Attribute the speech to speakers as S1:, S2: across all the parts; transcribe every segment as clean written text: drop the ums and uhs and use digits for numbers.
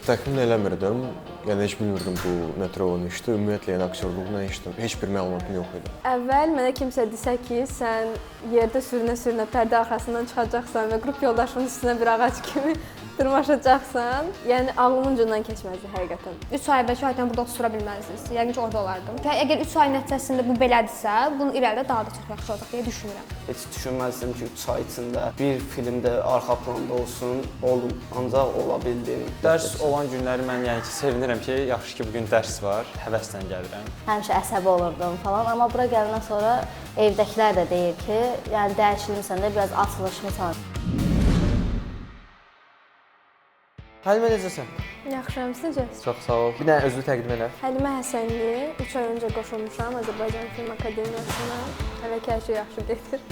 S1: Təxmin eləmirdim. Yəni heç bilmirdim bu nə tür olan işdir. Ümumiyyətlə yəni aktyorluqla heç bir məlumatım yox idi.
S2: Əvvəl mənə kimsə desə ki, sən yerdə sürünə-sürünə pərdə arxasından çıxacaqsan və qrup yoldaşının üstünə bir ağac kimi dırmaşacaqsan, yəni ağlımın ucundan keçməzdi həqiqətən.
S3: 3 ay əvvəlki aydan burada otura bilməzdiniz. Yəqin ki, orada olardım. Və əgər 3 ay nəticəsində bu belədirsə, bunun irəlidə daha da çox yaxşı olacaq deyə düşünürəm.
S4: Heç düşünməzdim ki, 3 ay içində bir filmdə arxa planda olsun, olum, ancaq ola bildim.
S5: Dərs olan günləri mən yəni ki, sevinirəm ki, yaxşı ki, bu gün dərs var, həvəslə gəlirəm.
S6: Həmişə əsəbi olurdum falan, amma bura gələndən sonra evdəkilər də deyir ki, yəni dəyişilmisən də, biraz açılışmısan.
S7: Həlimə necəsən?
S2: Yaxşıyam, siz necəsiniz?
S7: Çox sağ ol. Bir dənə özünü təqdim elə.
S2: Həlimə Həsənli, 3 ay öncə qoşulmuşam Azərbaycan Film Akademiyasına. Hələ ki, hər şey yaxşı gedir.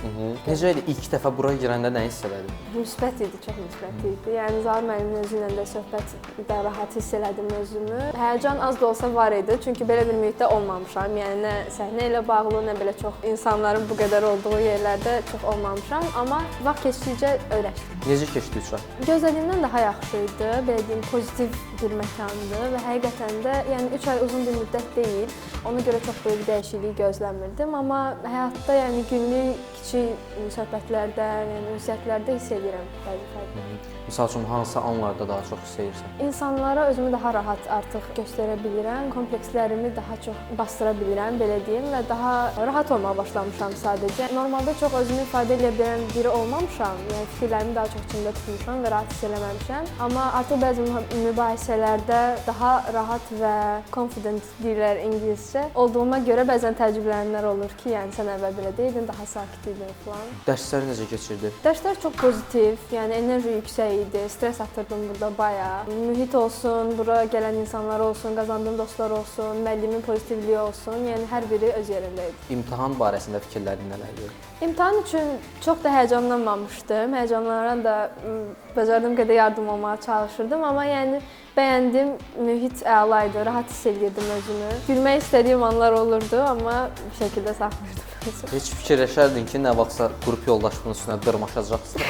S7: Necə idi ilk dəfə bura girəndə nə hiss elədin?
S2: Müsbət idi, çox müsbət idi. Yəni Zaur müəllimin özü ilə də söhbətdə rahat hiss elədim özümü. Həyəcan az da olsa var idi, çünki belə bir mühitdə olmamışam. Yəni nə səhnə ilə bağlı, nə belə çox insanların bu qədər olduğu yerlərdə çox olmamışam, amma vaxt keçdikcə öyrəşdim.
S7: Necə keçdi 3 ay?
S2: Gözlədiyimdən daha yaxşı idi, belə deyim, pozitiv bir məkandır və həqiqətən də, yəni 3 ay uzun bir müddət deyil. Ona görə çox böyük bir dəyişiklik gözləmirdim, amma həyatda, yəni günlük kiçik söhbətlərdə, yəni ünsiyyətlərdə hiss edirəm bəzi fərqləri.
S7: Misal üçün hansı anlarda daha çox hiss edirsən?
S2: İnsanlara özümü daha rahat artıq göstərə bilirəm, komplekslərimi daha çox bastıra bilirəm, belə deyim, və daha rahat olmağa başlamışam sadəcə. Normalda çox özümü ifadə edə bilən biri olmamışam, yəni fikirlərimi daha çox içimdə tutmuşam və rahat hiss eləməmişəm. Amma artıq bəzi mübahisələrdə daha rahat və confident deyirlər ingiliscə olduğuma görə bəzən təəccüblənənlər olur ki, yəni sən əvvəl belə deyildin, daha sakit idin falan.
S7: Dərslər necə keçirdi?
S2: Dərslər çox pozitiv, yəni enerji yüksək idi, stres atırdım burada bayağı. Mühit olsun, bura gələn insanlar olsun, qazandığım dostlar olsun, müəllimin pozitivliyi olsun, yəni hər biri öz yerində idi.
S7: İmtahan barəsində fikirlərin nələrdir?
S2: İmtahan üçün çox da həyəcanlanmamışdım. Həyəcanlanan da bacardığım qədər yardım olmağa çalışırdım, amma yəni bəyəndim, mühit əla idi, rahat hiss eləyirdim özümü. Gülmək istədiyim anlar olurdu, amma bir şəkildə saxlayırdım özümü.
S7: Heç fikirləşərdin ki, nə vaxtsa qrup yoldaşının üstünə dırmaşacaqsan?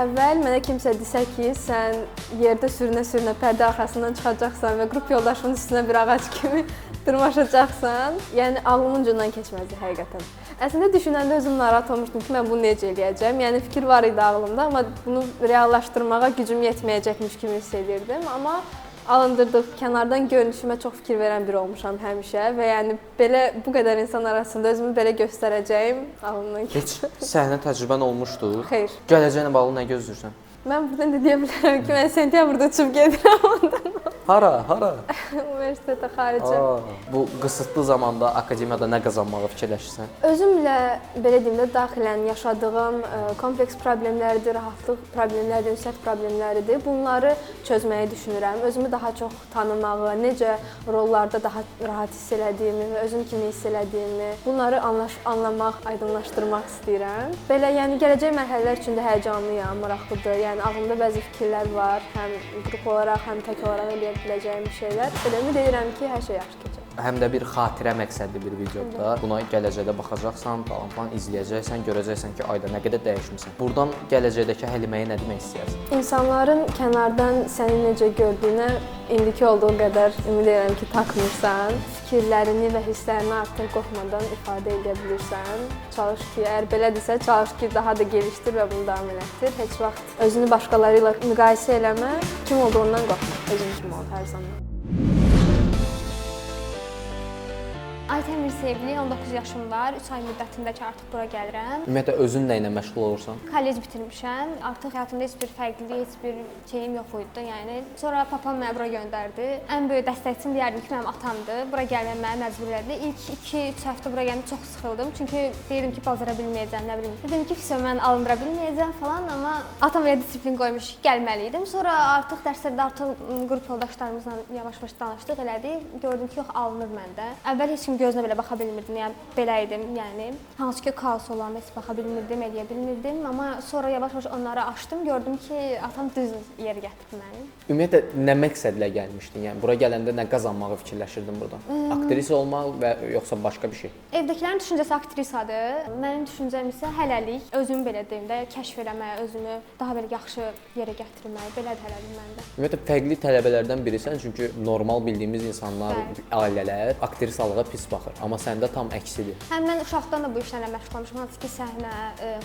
S2: Əvvəl mənə kimsə desə ki, sən yerdə sürünə-sürünə pərdə arxasından çıxacaqsan və qrup yoldaşının üstünə bir ağac kimi dırmaşacaqsan, yəni ağlımın ucundan keçməzdi həqiqətən. Əslində düşünəndə özüm narahat olmuşdum ki, mən bunu necə eləyəcəm? Yəni fikir var idi ağlımda, amma bunu reallaşdırmağa gücüm yetməyəcəkmiş kimi hiss edirdim. Amma alındırdıq, kənardan görünüşümə çox fikir verən biri olmuşam həmişə və yəni belə bu qədər insan arasında özümü belə göstərəcəyim ağlımdan keçdi.
S7: Heç səhnə təcrübən olmuşdu?
S2: Xeyr.
S7: Gələcəklə bağlı nə gözləyirsən?
S2: Mən buradan da deyə bilərəm ki, mən sentyabrda uçub gedirəm ondan.
S7: Hara, hara?
S2: Universitetə, xaricə.
S7: Bu qısıtlı zamanda akademiyada nə qazanmağı fikirləşirsən?
S2: Özümlə, belə deyim də, daxilən yaşadığım kompleks problemləridir, rahatlıq problemləridir, ünsiyyət problemləridir. Bunları çözməyi düşünürəm. Özümü daha çox tanımağı, necə rollarda daha rahat hiss elədiyimi və özüm kimi hiss elədiyimi, bunları anlamaq, aydınlaşdırmaq istəyirəm. Belə, yəni gələcək mərhələlər üçün də həyəcanlıyam, maraqlıdır. Yəni ağlımda bəzi fikirlər var, həm qrup olaraq, həm tək olaraq eləyə biləcəyim şeylər. Belə ümid edirəm ki, hər şey yaxşı keçər.
S7: Həm də bir xatirə məqsədli bir videodur. Buna gələcəkdə baxacaqsan, falan izləyəcəksən, görəcəksən ki, ayda nə qədər dəyişmisən. Buradan gələcəkdəki Həliməyə nə demək istəyirsən?
S2: İnsanların kənardan səni necə gördüyünə indiki olduğu qədər ümid edirəm ki, takmırsan. Fikirlərini və hisslərini artıq qorxmadan ifadə edə bilirsən. Çalış ki, əgər belədirsə, çalış ki, daha da gelişdir və bunu davam elətdir. Heç vaxt özünü başqaları ilə müqayisə eləmə, kim olduğundan qorxma, özün kimi ol hər zaman.
S3: Aytən Mirsevli, 19 yaşım var, 3 ay müddətində ki, artıq bura gəlirəm.
S7: Ümumiyyətlə, özün nə ilə məşğul olursan?
S3: Kollec bitirmişəm, artıq həyatımda heç bir fərqlilik, heç bir şeyim yox idi. Yəni, sonra papam məni bura göndərdi. Ən böyük dəstəkçim deyərdim ki, mənim atamdır. Bura gəlməyə məni məcbur elədi. İlk 2-3 həftə bura gələndə çox sıxıldım. Çünki deyirdim ki, bacara bilməyəcəm, nə bilim. Dedim ki, fisə, mən alındıra bilməyəcəm falan, amma atam elə disiplin qoymuş ki, gəlməli idim. Sonra artıq dərslərdə artıq qrup yoldaşlarımızla yavaş-yavaş danışdıq, elədik. Gördüm ki, yox, alınır məndə. Əvvəl heç kim kimin gözünə belə baxa bilmirdim. Yəni belə idim, yəni hansı ki kaos olanda heç baxa bilmirdim, eləyə bilmirdim. Amma sonra yavaş-yavaş onları aşdım, gördüm ki, atam düz yerə gətirdi məni.
S7: Ümumiyyətlə nə məqsədlə gəlmişdin? Yəni bura gələndə nə qazanmağı fikirləşirdin burdan? Aktrisa olmaq və yoxsa başqa bir şey?
S3: Evdəkilərin düşüncəsi aktrisadır. Mənim düşüncəm isə hələlik özümü belə deyim də, kəşf eləmək, özümü daha belə yaxşı yerə gətirmək, belədir hələlik məndə.
S7: Ümumiyyətlə fərqli tələbələrdən birisən, çünki normal bildiyimiz insanlar,
S3: Bəli.
S7: ailələr aktrisalığa pis baxır, amma səndə tam əksidir.
S3: Həm mən uşaqdan da bu işlərlə məşğul olmuşam, hansı ki səhnə,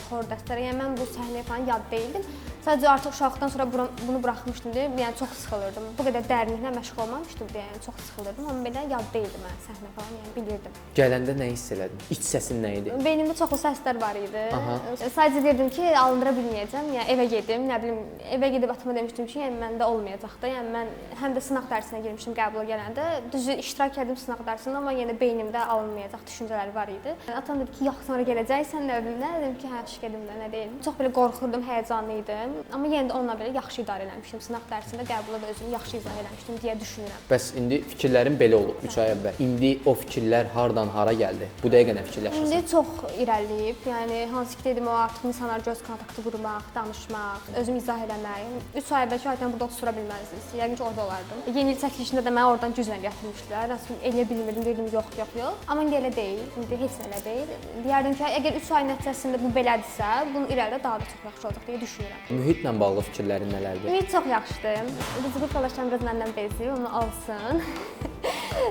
S3: xor dəstələri. Yəni mən bu səhnəyə falan yad deyildim. Sadəcə artıq uşaqlıqdan sonra bunu buraxmışdım deyə, yəni çox sıxılırdım. Bu qədər dərinliklə məşğul olmamışdım deyə, yəni çox sıxılırdım, amma belə yad deyildim mən səhnə falan, yəni bilirdim.
S7: Gələndə nə hiss elədin? İç səsin nə idi?
S3: Beynimdə çoxlu səslər var idi.
S7: Aha.
S3: Sadəcə deyirdim ki, alındıra bilməyəcəm. Yəni evə gedim, nə bilim, evə gedib atama demişdim ki, yəni məndə olmayacaq da. Yəni mən həm də sınaq dərsinə girmişdim qəbula gələndə. Düzü iştirak etdim sınaq dərsində, amma yenə beynimdə alınmayacaq düşüncələr var idi. Yəni, atam dedi ki, yox, sonra gələcəksən, nə bilim, nə dedim ki, hə, gedim də, nə deyim. Çox belə qorxurdum, həyəcanlı idim. Amma yenə də onunla belə yaxşı idarə eləmişdim. Sınaq dərsində qəbula da özümü yaxşı izah eləmişdim deyə düşünürəm.
S7: Bəs indi fikirlərin belə olub 3 ay əvvəl. İndi o fikirlər hardan hara gəldi? Bu dəqiqə nə fikirləşirsən?
S3: İndi çox irəliləyib. Yəni hansı ki dedim, o artıq insanlar göz kontaktı qurmaq, danışmaq, özümü izah eləmək. 3 ay əvvəlki aydan burada otura bilməzdiniz. Yəqin ki, orada olardım. Yeni il çəkilişində də məni oradan güclə gətirmişdilər. Rəsmi eləyə bilmirdim, deyirdim yox, yox, yox. Amma indi elə deyil. İndi heç elə deyil. Deyərdim ki, əgər 3 ay nəticəsində bu belədirsə, bunun irəlidə daha da çox yaxşı olacaq deyə düşünürəm.
S7: Mühitlə bağlı fikirlərin nələrdir?
S3: Mühit çox yaxşıdır. Biz qrup yoldaşlarım biraz məndən bezir, onu alsın.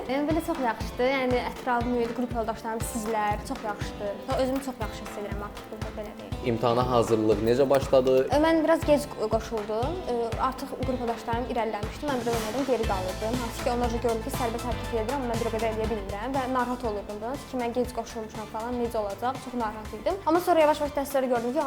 S3: Yəni belə çox yaxşıdır. Yəni ətraf mühit, qrup yoldaşlarım, sizlər çox yaxşıdır. Özümü çox yaxşı hiss edirəm artıq burada, belə deyim.
S7: İmtahana hazırlıq necə başladı?
S3: Mən biraz gec qoşuldum. Artıq qrup yoldaşlarım irəliləmişdi. Mən biraz onlardan geri qalırdım. Hansı ki, onlar gördüm ki, sərbəst hərəkət edirəm, amma mən bir o qədər eləyə bilmirəm və narahat olurdum bundan. Ki, mən gec qoşulmuşam falan, necə olacaq? Çox narahat idim. Amma sonra yavaş-yavaş dərsləri gördüm ki,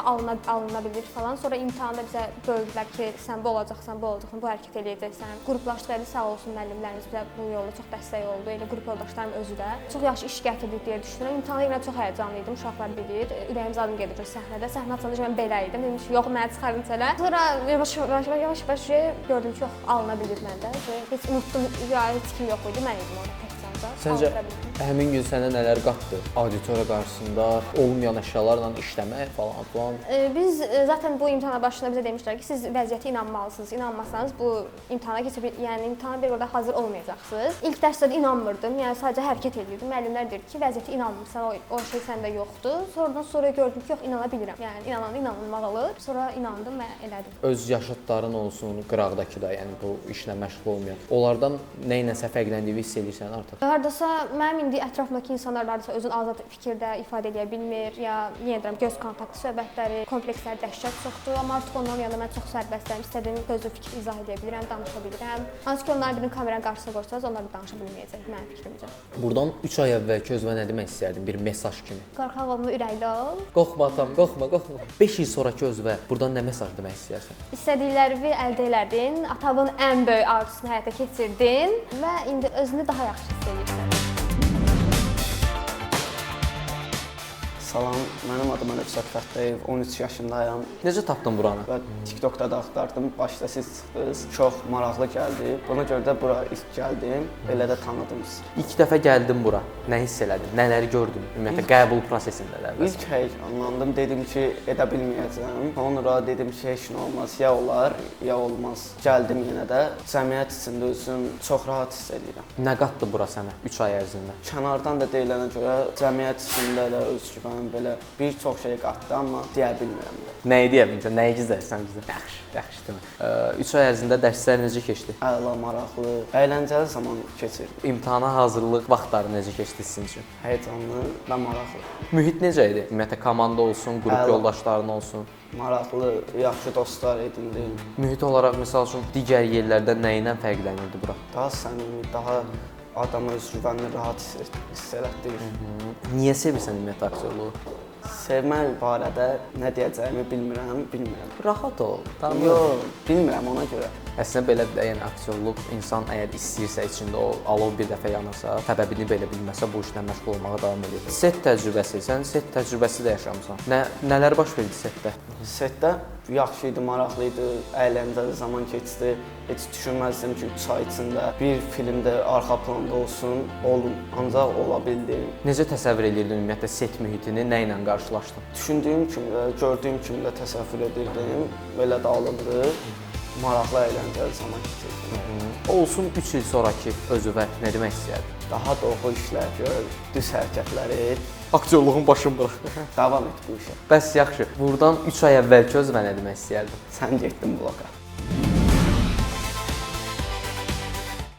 S3: alına bilir falan. Sonra imtahanda bizə böldülər ki, sən bu olacaqsan, bu olacaqsan, bu hərəkət eləyəcəksən. Qruplaşdıq, elə sağ olsun müəllimlərimiz bizə bu yolda çox dəstək oldu. Elə qrup yoldaşlarım özü də çox yaxşı iş gətirdik deyə düşünürəm. İmtahanda yenə çox həyəcanlı idim. Uşaqlar bilir. Ürəyim zadım gedir səhnədə. Səhnə açılınca mən belə idim. Dedim ki, yox, məni çıxarın çölə. Sonra yavaş-yavaş gördüm ki, yox, alına bilir məndə. Heç unutdum, ya heç kim yox idi, mən idim orada tək canca.
S7: Səncə həmin gün sənə nələr qatdı? Auditoriya qarşısında olmayan əşyalarla işləmək falan filan.
S3: Biz zaten bu imtahana başında bizə demişdilər ki, siz vəziyyətə inanmalısınız. İnanmasanız bu imtahana keçə bil, yəni imtahana bir qədər hazır olmayacaqsınız. İlk dərslərdə inanmırdım. Yəni sadəcə hərəkət edirdim. Müəllimlər deyir ki, vəziyyətə inanmırsan, o şey səndə yoxdur. Sonradan sonra gördüm ki, yox, inana bilirəm. Yəni inananda inanılmaq olur. Sonra inandım və elədim.
S7: Öz yaşıdların olsun, qıraqdakı da, yəni bu işlə məşğul olmayan, onlardan nə iləsə fərqləndiyini hiss edirsən artıq?
S3: Hardasa mənim indi ətrafımdakı insanlar hardasa özünü azad fikirdə ifadə edə bilmir, ya yenə deyirəm göz kontaktı söhbətləri, komplekslər dəhşət çoxdur, amma artıq onların yanında mən çox sərbəstəm, istədiyim sözü fikri izah edə bilirəm, danışa bilirəm. Hansı ki onların birinin kameranın qarşısına qoysanız, onlar da danışa bilməyəcək mənim fikrimcə.
S7: Burdan 3 ay əvvəlki özünə nə demək istəyərdin bir mesaj kimi?
S3: Qorxaq olma, ürəkli ol.
S7: Qorxma atam, qorxma, qorxma. 5 il sonrakı özünə burdan nə mesaj demək istəyərsən?
S3: İstədiklərini əldə elədin, atanın ən böyük arzusunu həyata keçirdin və indi özünü daha yaxşı hiss edirsən.
S4: Salam, mənim adım Əlövsət Fəttayev, 13 yaşındayam
S7: Necə tapdın buranı?
S4: və TikTokda da axtardım. Başda siz çıxdınız, çox maraqlı gəldi. Buna görə də bura ilk gəldim, belə də tanıdım sizi.
S7: İlk dəfə gəldin bura. Nə hiss elədin? Nələri gördün? Ümumiyyətlə qəbul prosesində də.
S4: İlk həyəcanlandım, dedim ki, edə bilməyəcəm. Sonra dedim ki, heç nə olmaz, ya olar, ya olmaz. Gəldim yenə də. Cəmiyyət içində özüm çox rahat hiss edirəm.
S7: Nə qatdı bura sənə 3 ay ərzində?
S4: Kənardan da deyilənə görə cəmiyyət içində elə özgüvən, belə bir çox şey qatdı, amma deyə bilmirəm də.
S7: Nəyi deyə bilmirsən, nəyi gizləyirsən bizdən? Yaxşı, yaxşı demə. 3 ay ərzində dərslər necə keçdi?
S4: Əla, maraqlı, əyləncəli zaman keçirdim.
S7: İmtahana hazırlıq vaxtları necə keçdi sizin üçün?
S4: Həyəcanlı və maraqlı.
S7: Mühit necə idi? Ümumiyyətlə komanda olsun, qrup
S4: Əla.
S7: yoldaşların olsun.
S4: Maraqlı, yaxşı dostlar edindim.
S7: Mühit olaraq məsəl üçün digər yerlərdən nə ilə fərqlənirdi bura?
S4: Daha səmimi, daha adama özgüvənini rahat hiss elətdirir.
S7: Niyə sevirsən ümumiyyətlə aktyorluğu?
S4: Sevmək barədə nə deyəcəyimi bilmirəm, bilmirəm.
S7: Rahat ol. Tamam.
S4: Yox, bilmirəm ona görə.
S7: Əslində belədir də, yəni aktyorluq insan əgər istəyirsə içində o alov bir dəfə yanırsa, səbəbini belə bilməsə bu işlə məşğul olmağa davam edir. Set təcrübəsi, sən set təcrübəsi də yaşamısan. Nələr baş verdi setdə?
S4: Setdə Yaxşı idi, maraqlı idi, əyləncəli zaman keçdi. Heç düşünməzdim ki, 3 ay içində bir filmdə arxa planda olsun, olum. Ancaq ola bildim.
S7: Necə təsəvvür edirdin ümumiyyətlə set mühitini, nə ilə qarşılaşdın?
S4: Düşündüyüm kimi də, gördüyüm kimi də təsəvvür edirdim. Belə də alındı. Maraqlı, əyləncəli zaman keçirdim.
S7: Olsun 3 il sonrakı özünə nə demək istəyərdin?
S4: Daha doğru işlər gör, düz hərəkətlər et,
S7: Aktyorluğun başını burax.
S4: Davam et bu işə.
S7: Bəs yaxşı, burdan 3 ay əvvəlki özünə nə demək istəyərdin?
S4: Sən getdin bloka.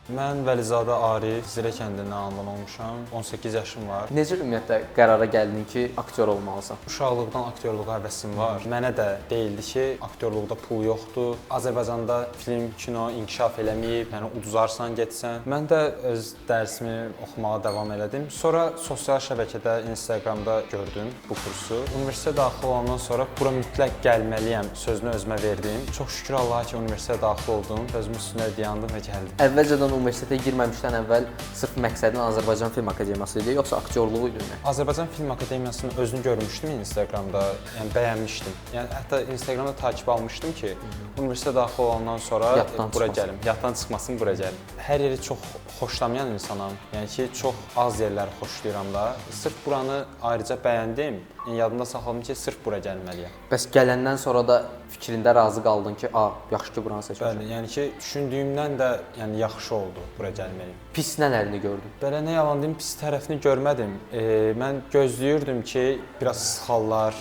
S5: Mən Vəlizadə Arif, Zirə kəndindən anadan olmuşam. 18 yaşım var.
S7: Necə ümumiyyətlə qərara gəldin ki, aktyor olmalısan?
S5: Uşaqlıqdan aktyorluğa həvəsim var. Mənə də deyildi ki, aktyorluqda pul yoxdur. Azərbaycanda film, kino inkişaf eləməyib, yəni uduzarsan getsən. Mən də öz dərsimi oxumağa davam elədim. Sonra sosial şəbəkədə, Instagramda gördüm bu kursu. Universitetə daxil olandan sonra bura mütləq gəlməliyəm sözünü özümə verdim. Çox şükür Allaha ki, universitetə daxil oldum. Özümün üstünə dayandım və gəldim.
S7: Əvvəlcədən universitetə girməmişdən əvvəl sırf məqsədin Azərbaycan Film Akademiyası idi, yoxsa aktyorluğu idi ümumiyyətlə?
S5: Azərbaycan Film Akademiyasının özünü görmüşdüm Instagramda, yəni bəyənmişdim. Yəni hətta Instagramda takip almışdım ki, universitetə daxil olandan sonra
S7: Yaddan
S5: bura
S7: çıxmasın.
S5: gəlim. Yaddan çıxmasın, bura gəlim. Hər yeri çox xoşlamayan insanam. Yəni ki, çox az yerləri xoşlayıram da. Sırf buranı ayrıca bəyəndim. Yəni yadımda saxladım ki, sırf bura gəlməliyəm.
S7: Bəs gələndən sonra da fikrində razı qaldın ki, a, yaxşı ki buranı seçmişəm.
S5: Bəli, yəni ki, düşündüyümdən də yəni yaxşı oldu bura gəlməyim.
S7: Pis nələrini gördün?
S5: Belə nə yalan deyim, pis tərəfini görmədim. Mən gözləyirdim ki, biraz sıxarlar,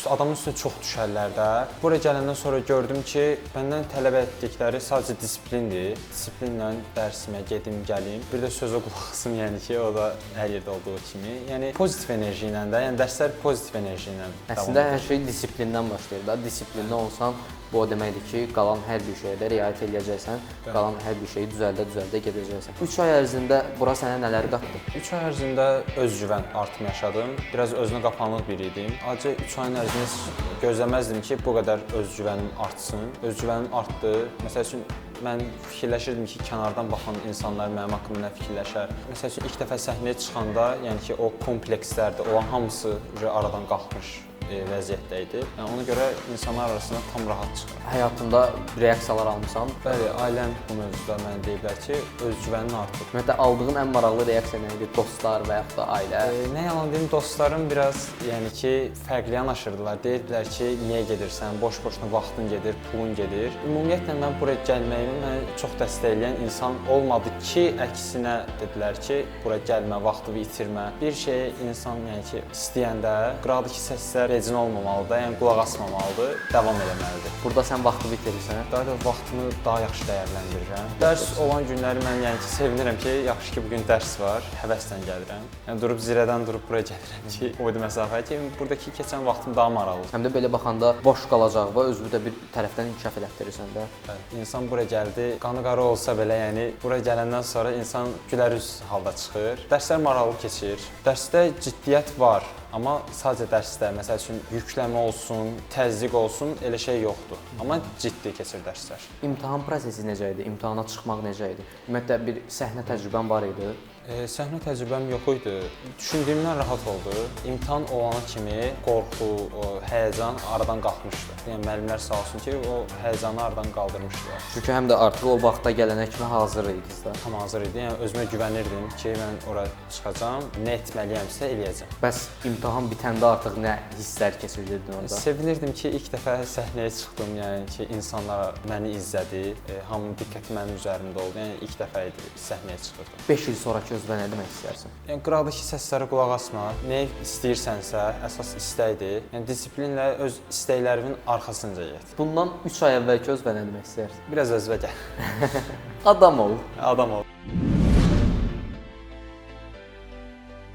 S5: adamın üstünə çox düşərlər də. Bura gələndən sonra gördüm ki, məndən tələb etdikləri sadəcə disiplindir. Disiplinlə dərsimə gedim, gəlim. Bir də sözə qulaq asım, yəni ki, o da hər yerdə olduğu kimi. Yəni pozitiv enerji ilə də, yəni dərslər pozitiv enerji ilə davam
S7: Əslində
S5: edir.
S7: hər şey disiplindən başlayır da. Disiplinli olsan, bu o deməkdir ki, qalan hər bir şeyə də riayət eləyəcəksən, qalan hər bir şeyi düzəldə-düzəldə gedəcəksən. 3 ay ərzində bura sənə nələr qatdı?
S5: 3 ay ərzində özgüvən artımı yaşadım. Biraz özünə qapanıq biri idim. Acı 3 ayın ərzində heç gözləməzdim ki, bu qədər özgüvənim artsın. Özgüvənim artdı. Məsəl üçün mən fikirləşirdim ki, kənardan baxan insanlar mənim haqqımda nə fikirləşər. Məsəl üçün ilk dəfə səhnəyə çıxanda, yəni ki, o komplekslərdə olan hamısı aradan qalxmış vəziyyətdə idi. Yəni ona görə insanlar arasında tam rahat çıxıram.
S7: Həyatında reaksiyalar almısan?
S5: Bəli, ailəm bu mövzuda mənə deyiblər ki, özgüvənin artıb.
S7: Ümumiyyətlə aldığın ən maraqlı reaksiya nə idi? Dostlar və yaxud da ailə?
S5: Nə yalan deyim, dostlarım biraz, yəni ki, fərqli yanaşırdılar. Deyirdilər ki, niyə gedirsən, boş-boşuna vaxtın gedir, pulun gedir. Ümumiyyətlə mən bura gəlməyimi məni çox dəstəkləyən insan olmadı ki, əksinə dedilər ki, bura gəlmə, vaxtını itirmə. Bir şeyi insan, yəni ki, istəyəndə qıraqdakı səslər vecinə olmamalıdır, yəni qulaq asmamalıdır, davam eləməlidir.
S7: Burada sən vaxtını itirirsən.
S5: Daha da vaxtımı daha yaxşı dəyərləndirirəm. Dərs olan günləri mən yəni ki, sevinirəm ki, yaxşı ki, bu gün dərs var, həvəslə gəlirəm. Yəni durub Zirədən durub bura gəlirəm ki, o idi məsafə ki, buradakı keçən vaxtım daha maraqlıdır.
S7: Həm də belə baxanda boş qalacaq və özünü də bir tərəfdən inkişaf elətdirirsən də.
S5: Bəli, İnsan bura gəldi, qanı qara olsa belə, yəni bura gələndən sonra insan gülərüz halda çıxır. Dərslər maraqlı keçir. Dərsdə ciddiyyət var, amma sadəcə dərsdə, məsəl üçün yükləmə olsun, təzyiq olsun, elə şey yoxdur. Amma ciddi keçir dərslər.
S7: İmtahan prosesi necə idi? İmtahana çıxmaq necə idi? Ümumiyyətlə bir səhnə təcrübən var idi.
S5: Səhnə təcrübəm yox idi. Düşündüyümdən rahat oldu. İmtahan olana kimi qorxu, o həyəcan aradan qalxmışdı. Yəni müəllimlər sağ olsun ki, o həyəcanı aradan qaldırmışdılar.
S7: Çünki həm də artıq o vaxta gələnə kimi hazır idiniz də.
S5: Tam hazır idi. Yəni özümə güvənirdim ki, mən ora çıxacağam, nə etməliyəmsə eləyəcəm.
S7: Bəs imtahan bitəndə artıq nə hisslər keçirirdin orada?
S5: Sevinirdim ki, ilk dəfə səhnəyə çıxdım, yəni ki, insanlar məni izlədi, hamının diqqəti mənim üzərimdə oldu. Yəni ilk dəfə idi səhnəyə çıxırdım.
S7: 5 il sonrakı özünə nə demək istəyərsən?
S5: Yəni qıraqdakı səslərə qulaq asma. Nə istəyirsənsə, əsas istəkdir. Yəni disiplinlə öz istəklərimin arxasınca get.
S7: Bundan 3 ay əvvəlki özünə nə demək istəyərsən?
S5: Biraz özünə gəl.
S7: Adam ol.
S5: Adam ol.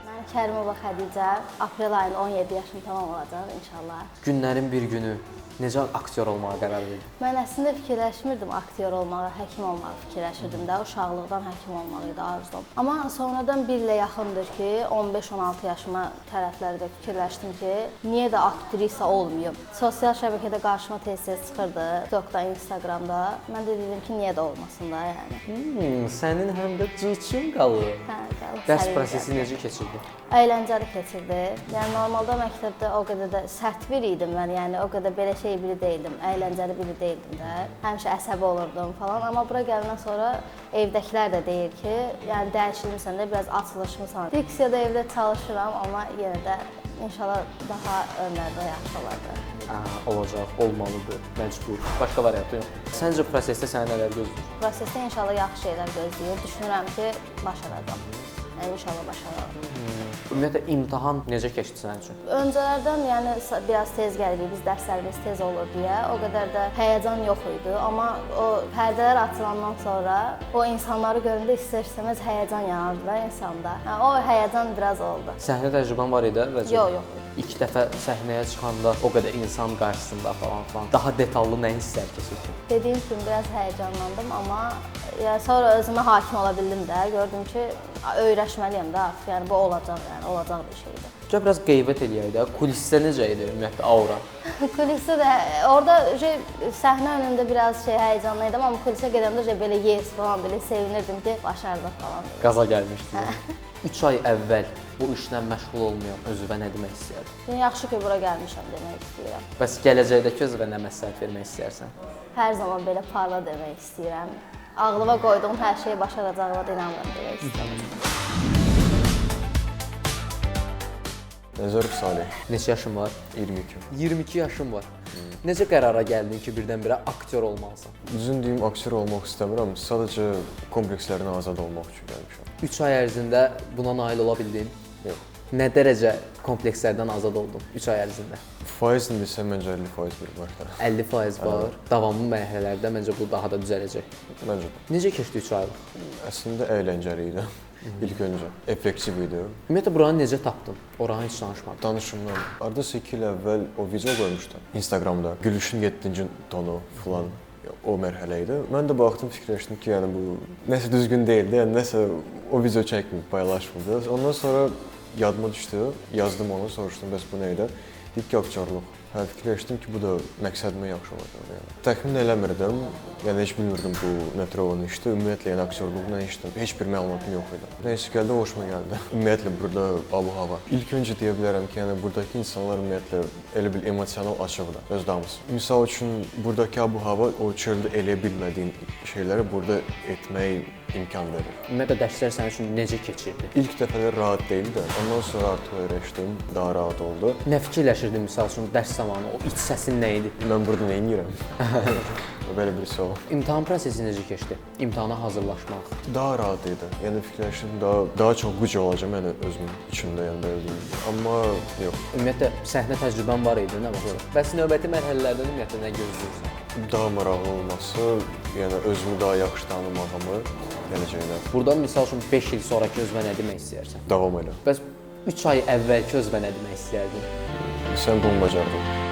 S6: Mən Kərimova Xədicə, aprel ayında 17 yaşım tamam olacaq inşallah.
S7: Günlərin bir günü necə aktyor olmağa qərar verdin?
S6: Mən əslində fikirləşmirdim aktyor olmağa, həkim olmağı fikirləşirdim də. Uşaqlıqdan həkim olmaq idi arzum. Amma sonradan bir ilə yaxındır ki, 15-16 yaşıma tərəflərdə fikirləşdim ki, niyə də aktrisa olmayım? Sosial şəbəkədə qarşıma tez-tez çıxırdı, TikTokda, Instagramda. Mən də dedim ki, niyə də olmasın da, yəni.
S7: Sənin həm də cüçün qalır.
S6: Hə, qalıb
S7: Dərs
S6: sənin
S7: prosesi
S6: gəldi.
S7: necə keçirdi?
S6: Əyləncəli keçirdi. Yəni normalda məktəbdə o qədər də sərt biri idim mən, yəni o qədər belə şey biri deyildim, əyləncəli biri deyildim də. Həmişə əsəbi olurdum falan, amma bura gələndən sonra evdəkilər də deyir ki, yəni dəyişilmisən də, biraz açılışmısan. Diksiyada evdə çalışıram, amma yenə də inşallah daha önlərdə yaxşı olacaq.
S7: Olacaq, olmalıdır, məcbur. Başqa variantı yoxdur. Səncə prosesdə səni nələr gözləyir?
S6: Prosesdə inşallah yaxşı şeylər gözləyir. Düşünürəm ki, başaracam. Yəni inşallah başararam.
S7: Ümumiyyətlə imtahan necə keçdi sənin üçün?
S6: Öncələrdən yəni biraz tez gəlirdik, biz dərslərimiz tez olur deyə, o qədər də həyəcan yox idi, amma o pərdələr açılandan sonra o insanları görəndə istər-istəməz həyəcan yaranır da insanda. Yəni, o həyəcan biraz oldu.
S7: Səhnə təcrübən var idi əvvəlcə?
S6: Yox, yox.
S7: İlk dəfə səhnəyə çıxanda o qədər insan qarşısında falan filan daha detallı nə hisslər keçirdin?
S6: Dediyim kimi biraz həyəcanlandım, amma yəni sonra özümə hakim ola bildim də. Gördüm ki, öyrəşməliyəm də artıq. Yəni bu olacaq, yəni olacaq bir şeydir.
S7: Gəl biraz qeybət eləyək də. Kulisdə necə idi ümumiyyətlə aura?
S6: Kulisdə də orada səhnə önündə biraz həyəcanlı idim, amma kulisə gedəndə belə yes falan belə sevinirdim ki, başardıq falan.
S7: Qaza gəlmişdin. 3 ay əvvəl bu işlə məşğul olmayan özünə nə demək istəyərdin?
S6: Yəni yaxşı ki, bura gəlmişəm demək istəyirəm.
S7: Bəs gələcəkdəki özünə nə məsləhət vermək istəyərsən?
S6: Hər zaman belə parla demək istəyirəm. Ağlıma qoyduğum hər şeyi başaracağıma da inanıram demək istəyirəm.
S1: Nəzərov Salih,
S7: Neçə yaşın var?
S1: 22.
S7: 22 yaşın var. Necə qərara gəldin ki, birdən-birə aktyor olmalısan?
S1: Düzünü deyim, aktyor olmaq istəmirəm. Sadəcə komplekslərdən azad olmaq üçün gəlmişəm.
S7: 3 ay ərzində buna nail ola bildin?
S1: Yox.
S7: Nə dərəcə komplekslərdən azad oldun 3 ay ərzində?
S1: Faizlə desəm məncə 50% bir var da.
S7: 50% var. Davamlı mərhələlərdə məncə bu daha da düzələcək.
S1: Məncə də.
S7: Necə keçdi 3 aylıq?
S1: Əslində əyləncəli idi. İlk öncə effektiv idi.
S7: Ümumiyyətlə buranı necə tapdın? Oranı heç danışmadın.
S1: Danışımdan. Hardasa 2 il əvvəl o video qoymuşdum Instagramda. Gülüşün 7-ci tonu filan o mərhələ idi. Mən də baxdım, fikirləşdim ki, yəni bu nəsə düzgün deyildi. Yəni nəsə o video çəkməyib, paylaşmırdı. Ondan sonra yadıma düşdü, yazdım ona, soruşdum bəs bu nə idi? Deyib ki, aktyorluq. Hə, fikirləşdim ki, bu da məqsədimə yaxşı olacaq. Yəni. Təxmin eləmirdim, yəni heç bilmirdim bu nə tür olan işdir. Ümumiyyətlə, yəni aktyorluqla heç bir məlumatım yox idi. Nəysə gəldi, hoşuma gəldi. Ümumiyyətlə burada ab-hava. İlk öncə deyə bilərəm ki, yəni buradakı insanlar ümumiyyətlə elə bil emosional açıqdır, öz damısı. Misal üçün buradakı ab-hava o çöldə eləyə bilmədiyin şeyləri burada etmək imkan verir.
S7: Ümumiyyətlə dərslər sənin üçün necə keçirdi?
S1: İlk dəfələr rahat deyildi, ondan sonra artıq öyrəşdim, daha rahat oldu.
S7: Nə fikirləşirdin misal üçün dərs zamanı, o iç səsin nə idi?
S1: Mən burada nə edirəm? Belə bir sual.
S7: İmtahan prosesi necə keçdi? İmtahana hazırlaşmaq.
S1: Daha rahat idi. Yəni fikirləşdim daha çox güc olacaq yəni özümün içimdə, yəni belə deyim. Amma yox.
S7: Ümumiyyətlə səhnə təcrübən var idi nə vaxt? Bəs növbəti mərhələlərdən ümumiyyətlə nə gözləyirsən?
S1: Daha maraqlı olması, yəni özümü daha yaxşı tanımağımı gələcəkdə.
S7: Buradan misal üçün 5 il sonrakı özünə nə demək istəyərsən?
S1: Davam elə.
S7: Bəs 3 ay əvvəlki özünə nə demək istəyərdin?
S1: Sən bunu bacardın.